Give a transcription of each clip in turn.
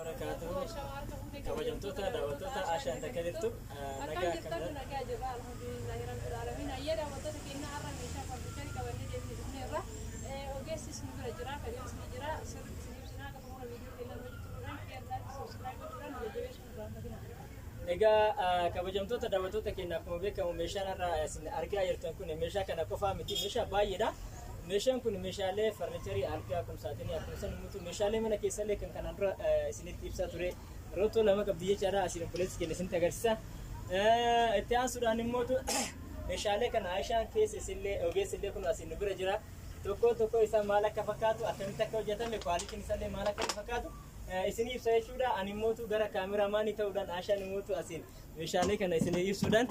Barakaatu. Kabajamtoota daawwattoota Ashaan takka jirtu. Akkam Nagaa jirtan? akkam. Nagaa jirra, alhamdulillahi rabbil alamin. Ayyaa, daawwattoota keenya, har'a meeshaa farniicharii qabannee deemnee dhufneerra. Ogeessis nu bira jira, kajeelsi ni jira. Sirriitti isin ibsinaa. Akka xumura viidiyoo keenyaa hojii turuudhaan share, like, subscribe gochuudhaan nu jajjabeessuu nu irraanfatina. Egaa kabajamtoota daawwattoota keenya, akkuma beekamu meeshaan har'a isin argaa jirtan kun meeshaa kana qofaa miti, meeshaa baay'eedha. Meeshaan kun meeshaalee farniicharii, algaa, kumsaatinii, akkuma san immoo meeshaalee mana keessallee kan kanaan dura isinitti ibsaa ture. Roottoo lama qabdi jechaadha. Asiin obboleessi keenya isinitti agarsiisa. Itti aansuudhaan immoo meeshaalee kana Aishaan keessa isillee ogeessi illee kun asiin nu bira jira. Tokko tokko isaa maal akka fakkaatu, akkamitti akka hojjetame, qualityn isaallee maal akka fakkaatu isinii ibsa jechuudha. Ani immootu gara kaameraamaanii ta'uudhaan, Aishaan immootu asiin meeshaalee kana isinii ibsuudhaan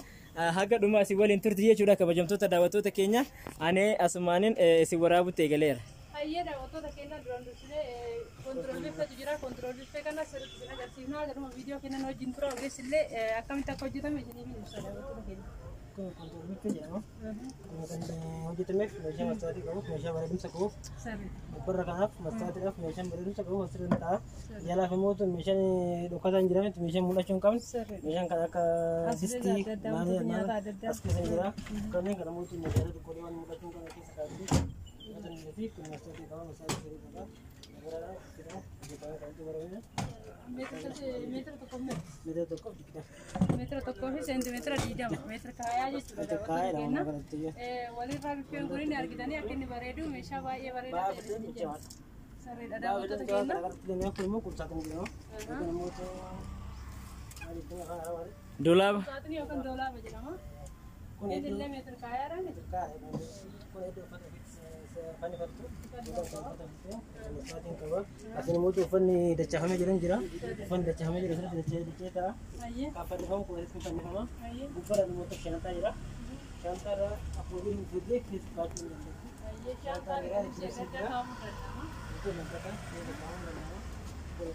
haga dhuma isin waliin turti jechuudha. Kabajamtoota daawwattoota keenya, ani asumaanin isin waraabutti eegaleera. Hayyee, daawwattoota keenya, duraan dursinee control buffetu jira. Control buffet kana sirriitti isin agarsiifna. Garuma viidiyoo keenya wajjin tura. Ogeessi illee akkamitti akka hojjetame isiniif ibsa, daawwattoota keenya. Kun control buffet jedhama. Kun kan hojjetameef meeshaa mastaatii qabuuf, meeshaa bareedumsa qabuuf. Gubbarra kanaaf mastaatiidhaaf meeshaan bareedumsa qabuuf asirra ta'a. Jalaaf immoo meeshaan dhokataa hin jiraamne, meeshaan mul'achuu hin qabne. Meeshaan kan akka distii adda addaa, wantoota nyaataa adda addaa. as keessa jira. Kanneen kana mootu meeshaalee xiqqoolee waan mul'achuu hin qabne keessa kaa'atu. Fi kun mastaatii qaba, mastaatii sadii qaba. Garaadhaan hojjetamee kan xumuramedha. Meetira tokkoof meeqa? 1.20 meetira. 1 fi seentimeetira 20 meetira kaayaa jechuudha. Meetira kaayaa Daawwattoota dha. keenya. Kanatti Walirraa buffeen kun inni argitanii akka inni bareedu, meeshaa baay'ee bareedaa Baay'ee ta'e. bilchaata. Sirriidha, daawwattoota keenya. Kun immoo qumsaatiin jedhama. Kun immoo maal jechuun afaan Arabaa? Dolaaba. Saaxinii yookaan doolaaba jedhama. Kun Inni iddoo illee meetira kaayaadhaan. Kun iddoo uffata ofiitti fannifattu. Uffata ofiitti mastaatiin qaba. Asiin immoo uffanni dachaafamee jiru jira. Uffanni dachaafamee jiru asirratti dachee dachee ta'a. Kan fannifamu kun asitti fannifama. Gubbaadhaan immoo shantaa jira. Shantaa irra afurii hin fidee keessa kaa'achuu ni dandeessu. Hayyee, shaantaan kunis adda addaa kaa'amuu danda'ama. Iddoo shantaa keessa kaa'amuu danda'ama. Kun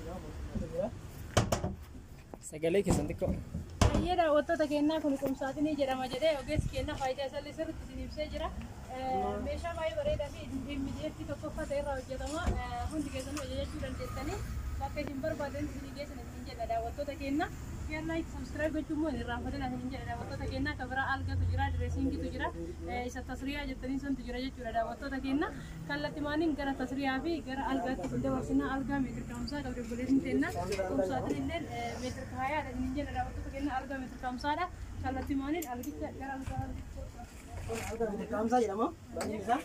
jira, kun jira. Sagalee keessan xiqqoo. Hayyee, daawwattoota keenyaa, kun qumsaaxinii jedhama jedhee ogeessi keenya faayidaa isaallee sirriitti isin ibsee jira. Meeshaa baay'ee bareedaa fi MDF tokkoffaa ta'e irraa hojjetama. Hundi keessanuu ajajachuu dandeessanii bakka isin barbaadan isin geessan isin jedha, daawwattoota keenya. Share, like, subscribe gochuun immoo hin irraanfatina isin jedha, daawwattoota keenya. Kan biraa algatu jira, dressingitu jira, isa tasriyaa jettanii santu jira jechuudha, daawwattoota keenya. Kallattimaaniin gara tasriyaa fi gara algaatti isin dabarsina. Algaa meetira 50 qabdi obboleessin keenya. Qumsaatiin illee meetira kaayaadha isin jedha, daawwattoota keenya. Algaa meetira 50dha. Kallattimaaniin algicha gara algaa. Kun algaa meetira 50 jedhama. Baay'inni isaa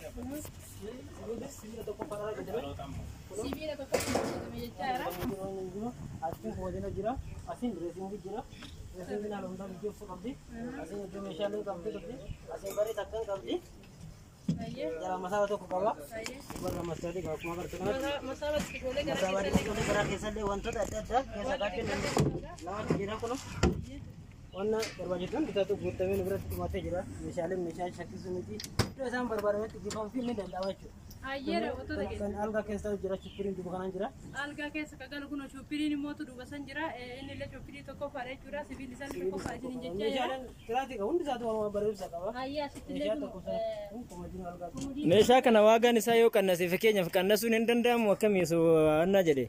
sibiila tokkoffaa irraa hojjetame. Sibiila tokkotti hojjetame jechaa jira. Asiin koodina jira. Asiin dressingii jira. Dressingiin haala hundaa mijeessuu qabdi. Asiin iddoo meeshaalee qabdi. Asiin barii takkan qabdi. Jala masaaba tokko qaba. Warra mastaatii qaba akkuma agartu kanatti. Masaaba xixiqqoolee gara Masaaba keessallee xixiqqoolee gara keessallee wantoota adda addaa keessa kaa'achuu dandeessu. Lamatu jira kun. Wanna barbaachisu hundi isaatu guutamee nu biratti dhumatee jira. Meeshaaleen meeshaa shakkisuu miti. Iddoo isaan barbaadametti geeffamuu fi ni danda'ama jechuudha. Hayyee, daawwattoota keenya. Kan algaa keessa jira, chuppiriin duuba kanaan jira. Algaa keessa ka galu kun chuppiriin immoo duuba san jira. Inni illee chuppirii tokkoffaadha jechuudha. Sibiilli isaa tokkoffaa isiniin jechaa jira. Meeshaaleen tiraatii qaba, hundi isaatu waanuma bareedu qaba. Hayyee, asitti illee Meeshaa kun tokko sana kun komadiinoo algaa. Meeshaa kana waagaan isaa yoo qannase, fakkeenyaaf qannasuun hin danda'amu, akkamii osoo annaa jedhe?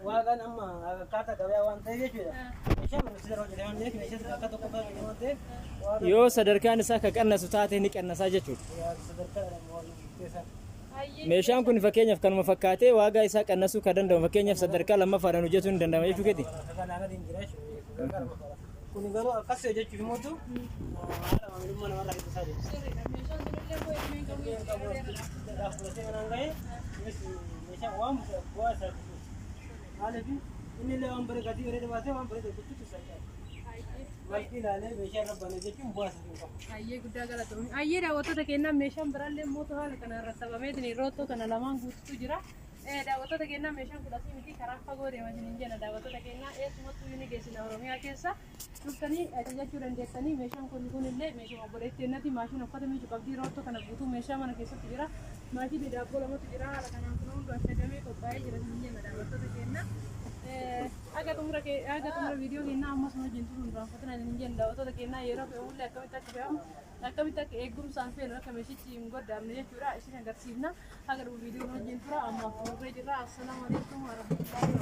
Waagaan amma akkaataa gabayaa waan ta'eef jechuudha. Meeshaa mana sirra hojjetame waan ta'eef, meeshaa sirra akka tokko hojjetame waan ta'eef waagaan Yoo sadarkaan isaa ka qannasu taate ni qannasaa jechuudha. Sadarkaa waan keessa. Hayyee. Meeshaan kun fakkeenyaaf kanuma fakkaatee waagaa isaa qannasuu kan danda'u, fakkeenyaaf sadarkaa lammaffaadhaan hojjetuu hin danda'ama jechuu keeti. Kanaa gadi hin jira jechuudha. Kun garuu akkas hojjechuuf immoo haala maamilummaa namarraa hir'isaa jira. Sirriidha. Meeshaan sunillee koo ilmeen qabu jechuudha. Dhaaf fudhatee manaan ga'ee meeshaa waan bu'aa isaa hir'isuuf. Maaliif inni illee waan bare gatii bareeda baasee waan bareeda hojjechuutu isa caala. Malki ilaalee meeshaa irra bane jechuun bu'aa isaa hin qabu. Hayyee, guddaa galatoomii. Hayyee, daawwattoota keenyaa, meeshaan biraallee mootu haala kana irra sabameetiin roottoo kana lamaan guututu jira. Daawwattoota keenyaa, meeshaan kun asii miti, karaa fagoo deema isiniin jenna, daawwattoota keenyaa. Eessumattuu ni geessina. Oromiyaa keessa dhuftanii ajajachuu dandeessanii. Meeshaan kun kunillee meeshaa obboleettii ennati maashina uffata miicuu qabdii. Roottoo kana guutuu meeshaa mana keessatti jira. Maashinni daabboo lamatu jira. Haala kanaan kun hundu ashagamee qophaa'ee jira isiniin jenna, daawwattoota keenyaa. Haga xumura viidiyoo keenyaa ammas nu wajjin turuun irraanfatina isiniin jenna, daawwattoota keenyaa. Yeroo fe'amullee akkamitti akka fe'amu Akkamitti akka eegumsaan feenu akka meeshichi hin goddaamne jechuudha. Isin agarsiifna. Haga dhufu viidiyoon wajjin tura. Ammaaf xumurree jirra. Assalaamu alaikum warahmatullahi.